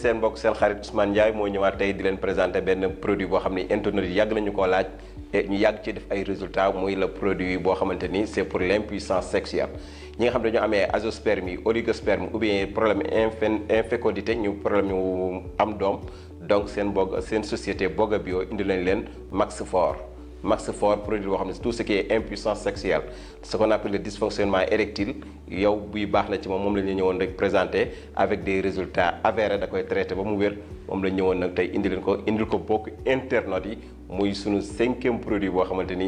seen mbokk seen xarit Ousmane Ndiaye moo ñëwaat tey di leen présenter benn produit boo xam ni internet yi yàgg nañu koo laaj et ñu yàgg ci def ay résultats muy le produit boo xamante ni c'est pour l'impuissance sexuelle ñi nga xam ne dañoo amee azoospermie oligosperme ou bien problème infécondité ñu problème ñu am doom donc seen société Boga Bio indi lañ leen Max Fort produit boo xam ne tout ce qui est impuissance sexuelle ce qu'on appelle le dysfonctionnement érectile yow buy baax na ci moom la ñu ñëwoon rek présenter avec des résultats avérés da koy traité ba mu wér moom la ñu ñëwoon nag tey indil ko bokk internet yi muy sunu 5e produit boo xamante ni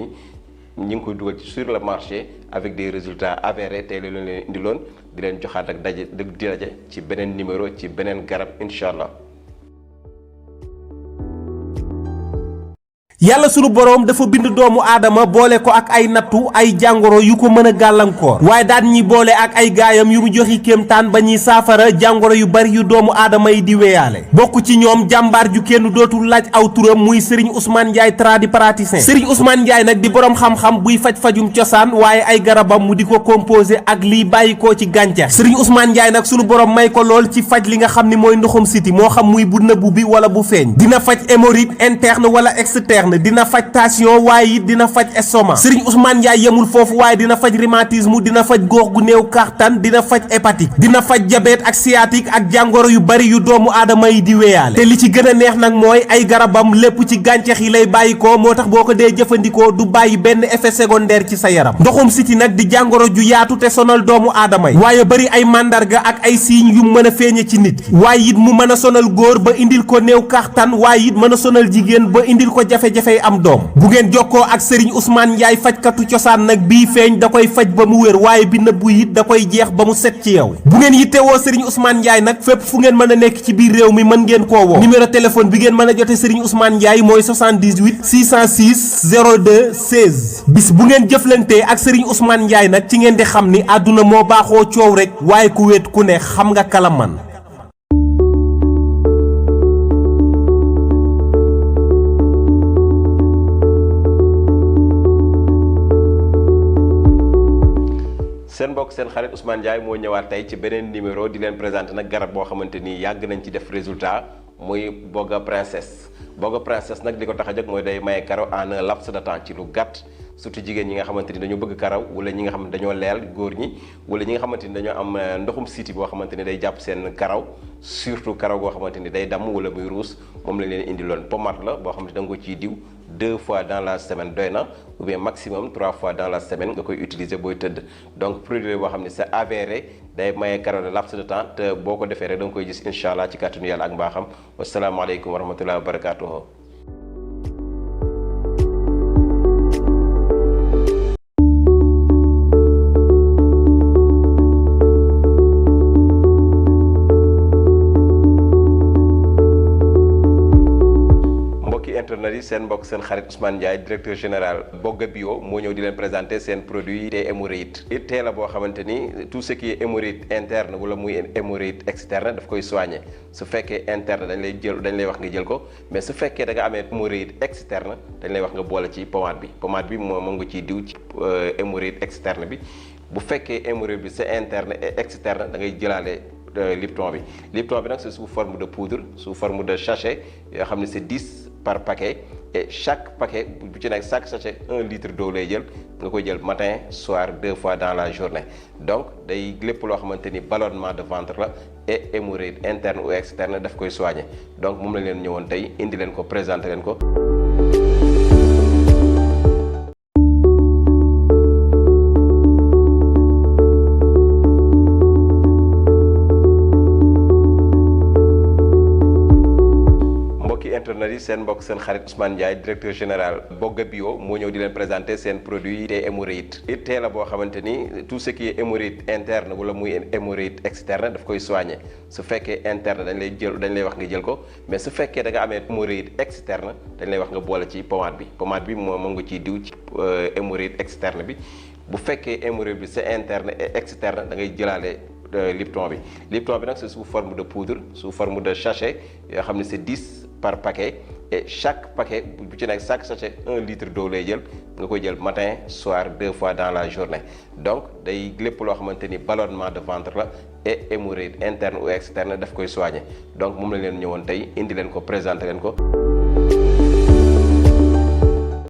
ñu ngi koy dugal ci sur le marché avec des résultats avérés tey la leen indiloon di leen joxaat ak di daje ci beneen numéro ci beneen garab incha allah. yàlla sunu boroom dafa bind doomu aadama boole ko ak ay nattu ay jàngoro yu ko mën a gàllankoor waaye daan ñi boole ak ay gaayam yu mu joxi kéemtaan ba ñuy saafara jàngoro yu bari yu doomu aadama yi di weyaale bokk ci ñoom jàmbaar ju kenn dootul laaj aw turam muy Serigne Ousmane Ndiaye tradipraticien Serigne Ousmane Ndiaye nag di boroom xam-xam buy faj-fajum cosaan waaye ay garabam mu di ko composé ak liy bàyyikoo ci gàncax Serigne Ousmane Ndiaye nag sunu boroom may ko lool ci faj li nga xam ni mooy ndoxum siti moo xam muy bu nëbbu bi wala bu feeñ dina faj hémorroïde interne wala externe dina faj tension waaye it dina faj estomac Serigne Ousmane Ndiaye yemul foofu waaye dina faj rhumatisme dina faj góox gu néew kàttan dina faj hépatique dina faj diabète ak sciatique ak jàngoro yu bari yu doomu aadama yi di weyaale te li ci gën a neex nag mooy ay garabam lépp ci gàncax yi lay bàyyi ko moo tax boo ko dee jëfandikoo du bàyyi benn effet secondaire ci sa yaram ndoxum siti nag di jàngoro ju yaatu te sonal doomu aadama yi waaye bari ay màndarga ak ay signes yu mën a feeñe ci nit waaye it mu mën a sonal góor ba indil ko néew kàttan waaye it mën a sonal jigéen ba indil ko jafe-jafe am doom bu ngeen jokkoo ak Serigne Ousmane Ndiaye fajkatu cosaan nag bii feeñ da koy faj ba mu wér waaye bi nëbbu it da koy jeex ba mu set ci yow bu ngeen yittewoo Serigne Ousmane Ndiaye nag fépp fu ngeen mën a nekk ci biir réew mi mën ngeen koo woo numéro téléphone bi ngeen mën a jote Serigne Ousmane Ndiaye mooy 78 606 02 16 bis bu ngeen jëflantee ak Serigne Ousmane Ndiaye nag ci ngeen di xam ni àdduna moo baaxoo coow rek waaye ku wéet ku ne xam nga kala man seen mbokk seen xarit Ousmane Ndiaye moo ñëwaat tey ci beneen numéro di leen présenter nag garab boo xamante ni yàgg nañ ci def résultat muy Boga Princesse nag li ko tax a jóg mooy day maye karaw en un laps de temps ci lu gàtt surtout jigéen ñi nga xamante ni dañoo bëgg karaw wala ñi nga xam ne dañoo leel góor ñi wala ñi nga xamante ni dañoo am ndoxum siti boo xamante ni day jàpp seen karaw surtout karaw goo xamante ni day damm wala muy ruus moom lañ leen indiloon pommade la boo xam ne da nga ko ciy diw 2 fois dans la semaine doy na ou bien maximum 3 fois dans la semaine nga koy utiliser booy tëdd donc produit boo xam ne c'est avéré day maye karaw de laps de temps te boo ko defee rek da nga koy gis incha allah ci kàttanu yàlla ak mbaaxam wasalaamaaleykum wa rahmatullahi wa barakatuhu internet yi seen mbokk seen xarit Ousmane Ndiaye directeur général Boga Bio moo ñëw di leen présenter seen produit des hémorroïdes tee la boo xamante ni tout ce qui est hémorroïde interne wala muy hémorroïde externe daf koy soigner su fekkee interne dañ lay wax nga jël ko mais su fekkee da nga amee hémorroïde externe dañ lay wax nga boole ci pommade bi moom nga ciy diw ci hémorroïde externe bi bu fekkee hémorroïde bi c'est interne et externe da ngay jëlaale Lipton bi nag c'est sous forme de poudre sous forme de sachet yoo xam ne c'est 10 par paquet et chaque paquet bu ci nekk chaque sachet 1 litre d'eau lay jël nga koy jël matin soir 2 fois dans la journée donc day lépp loo xamante ni ballonnement de ventre la et hémorroïde interne ou externe daf koy soigner donc moom la leen ñëwoon tey indi leen ko présenter leen ko. internet yi seen mbokk seen xarit Ousmane Ndiaye directeur général Boga Bio moo ñëw di leen présenter seen produit des hémorroïdes tee la boo xamante ni tout ce qui est hémorroïde interne wala muy hémorroïde externe daf koy soigner su fekkee interne dañ lay wax nga jël ko mais su fekkee da nga amee hémorroïde externe dañ lay wax nga boole ci pommade bi moom nga ciy diw ci hémorroïde externe bi bu fekkee hémorroïde bi c'est interne et externe da ngay jëlaale Lipton bi nag c'est sous forme de poudre sous forme de sachet yoo xam ne c'est 10 par paquet et chaque paquet bu ci nekk chaque sachet 1 litre d'eau lay jël nga koy jël matin soir 2 fois dans la journée donc day lépp loo xamante ni ballonnement de ventre la et hémorroïde interne ou externe daf koy soigner donc moom la leen ñëwoon tey indi leen ko présenter leen ko.